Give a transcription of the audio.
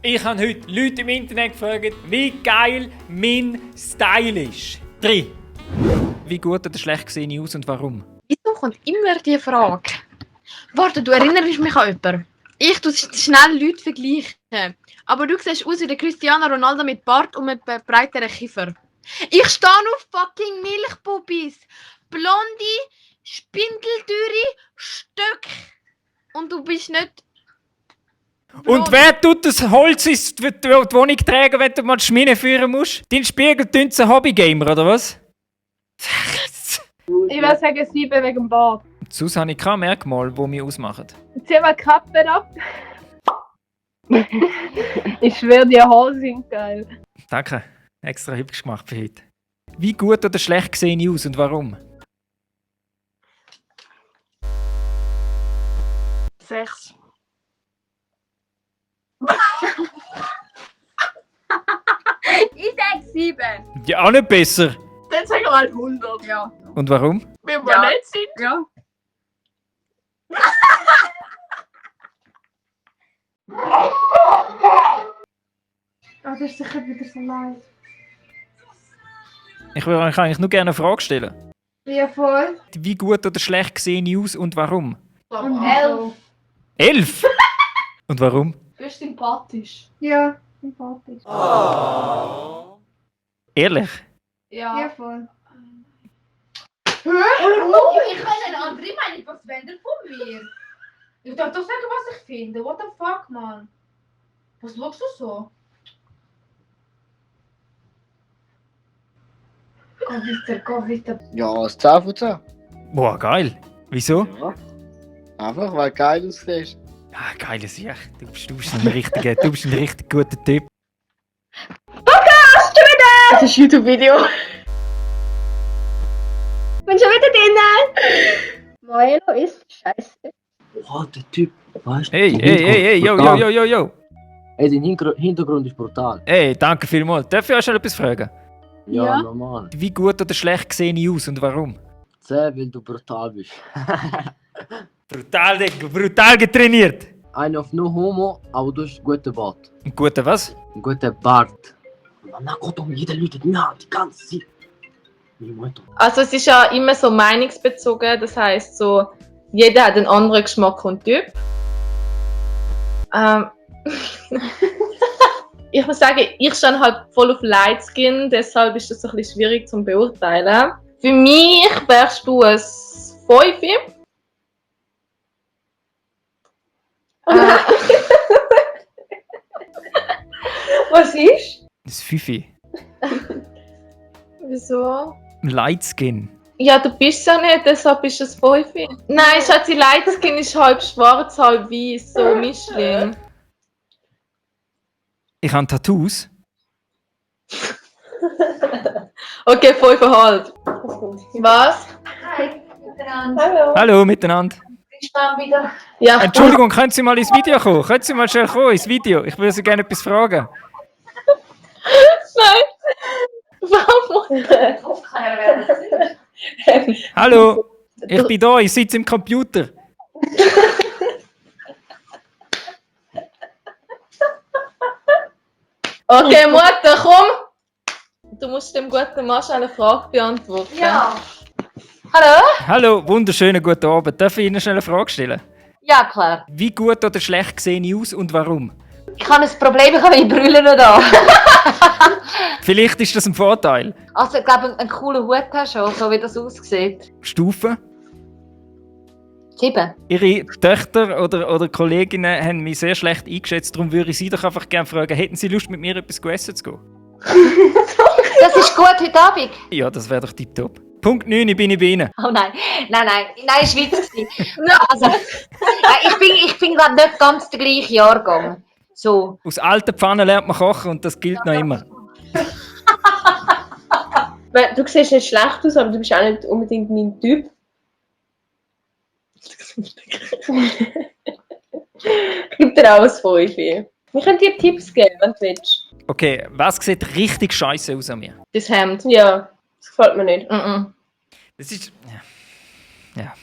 Ich habe heute Leute im Internet gefragt, wie geil mein Style ist. 3. Wie gut oder schlecht sehe ich aus und warum? Wieso kommt immer die Frage? Warte, du erinnerst mich an jemanden. Ich tue schnell Leute vergleichen. Aber du siehst aus wie der Cristiano Ronaldo mit Bart und mit breiteren Kiefer. Ich stehe auf fucking Milchpuppies. Blonde, spindeldürre Stöcke. Und du bist nicht... Und wer tut das Holz in die Wohnung tragen, wenn du mal die Schmine führen musst? Dein Spiegel tut ein Hobbygamer, oder was? Ich würde sagen 7 wegen dem Bart. Sonst habe ich kein Merkmal, das mich ausmacht. Zieh mal die Kappe ab. Ich schwöre, die Haare sind geil. Danke, extra hübsch gemacht für heute. Wie gut oder schlecht sehe ich aus und warum? 6. Ich sag 7. Ja, auch nicht besser. Dann sag ich mal 100. Ja. Und warum? Wenn wir nett sind. Ja. Das ist sicher wieder so leid. Ich würde euch eigentlich nur gerne eine Frage stellen. Ja, voll. Wie gut oder schlecht sehe ich aus und warum? Und 11. 11? Und warum? Du bist sympathisch. Ja, sympathisch. Ehrlich? Ja, voll. Oh, ich kann eine andere Meinung, was wollt ihr von mir? Ich darf doch sagen, was ich finde. What the fuck, man? Was schaust du so? Geh weiter. Ja, das 10 von 10. Boah, geil. Wieso? Ja. Einfach, weil du geil aussiehst. Ah, geiles Sicht. Du bist ein richtig guter Typ. Das ist ein YouTube-Video. Bin schon wieder drin. Moelo ist scheiße. Oh, der Typ, weißt du? Hey, yo. Ey, dein Hintergrund ist brutal. Hey, danke vielmals. Darf ich euch schon etwas fragen? Ja, normal. Wie gut oder schlecht sehe ich aus und warum? 10, weil du brutal bist. Brutal, Digga, brutal getrainiert. Einer auf nur Homo, aber du hast einen guten Bart. Ein guter was? Einen guten Bart. Na Gott, jeder läutet mir die ganze Zeit. Meine Mutter. Also es ist ja immer so meinungsbezogen, das heisst so, jeder hat einen anderen Geschmack und Typ. Ich muss sagen, ich stehe halt voll auf Light Skin, deshalb ist das ein bisschen schwierig zu beurteilen. Für mich wärst du ein 5. Was ist? Ein 5. Wieso? Lightskin. Ja, du bist ja nicht, deshalb ist es 5. Nein, Schatzi, Light Skin ist halb schwarz, halb weiß, so Mischling. Ich habe Tattoos. Okay, 5,5. Was? Hallo. Hallo miteinander. Ich bin wieder. Ja, Entschuldigung, können Sie mal ins Video kommen? Können Sie mal schnell kommen ins Video? Ich würde Sie gerne etwas fragen. nein. Warum? Hallo, ich bin da, ich sitze im Computer. Okay, Mutter, komm! Du musst dem guten Mann schon eine Frage beantworten. Ja. Hallo? Hallo, wunderschönen guten Abend. Darf ich Ihnen schnell eine Frage stellen? Ja, klar. Wie gut oder schlecht sehe ich aus und warum? Ich habe ein Problem, ich habe meine Brille nicht an. Vielleicht ist das ein Vorteil. Also, ich glaube, einen coolen Hut hast du schon, so wie das aussieht. Stufe. 7. Ihre Töchter oder Kolleginnen haben mich sehr schlecht eingeschätzt, darum würde ich Sie doch einfach gerne fragen, hätten Sie Lust, mit mir etwas essen zu gehen? Das ist gut heute Abend. Ja, das wäre doch tipptopp. Punkt 9 bin ich bei Ihnen. Oh nein, ist Witz gewesen. Also, ich bin gerade nicht ganz der gleiche Jahrgang. So. Aus alten Pfannen lernt man kochen und das gilt noch immer. Du siehst nicht schlecht aus, aber du bist auch nicht unbedingt mein Typ. Ich gebe dir auch ein 5. Wir können dir Tipps geben, wenn du willst. Okay, was sieht richtig scheiße aus an mir? Das Hemd. Ja, das gefällt mir nicht. Das ist... Ja.